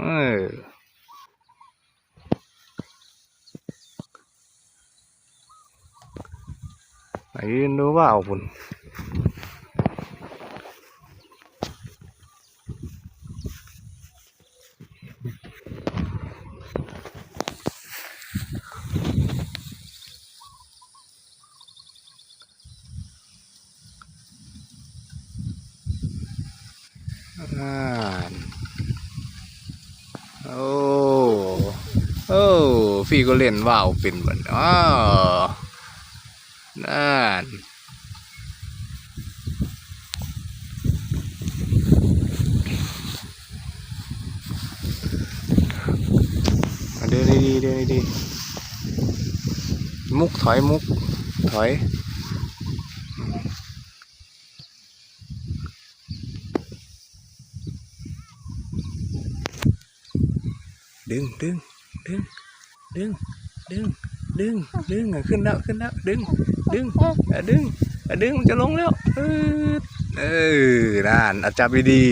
ເອີ ໄປຢືນດູວ່າວພຸ້ນ. ອ່າ ໂອ້ ໂອ້ ພີ່ກໍຫຼິ້ນວ່າວເປັນບັດນີ້. ອ້າວ ນັ້ນ ເດີນດີໆ ເດີນດີໆ ມຸກ ຖອຍ ມຸກ ຖອຍ. ດຶງ ດຶງ ດຶງ ດຶງ ດຶງ ດຶງ ຂຶ້ນແລ້ວ ຂຶ້ນແລ້ວ ດຶງ ດຶງ ອະ ດຶງ ອະ ດຶງ ມັນຈະລົງແລ້ວ. ເອີ ເອີ ນັ້ນ ອະ ຈັບດີ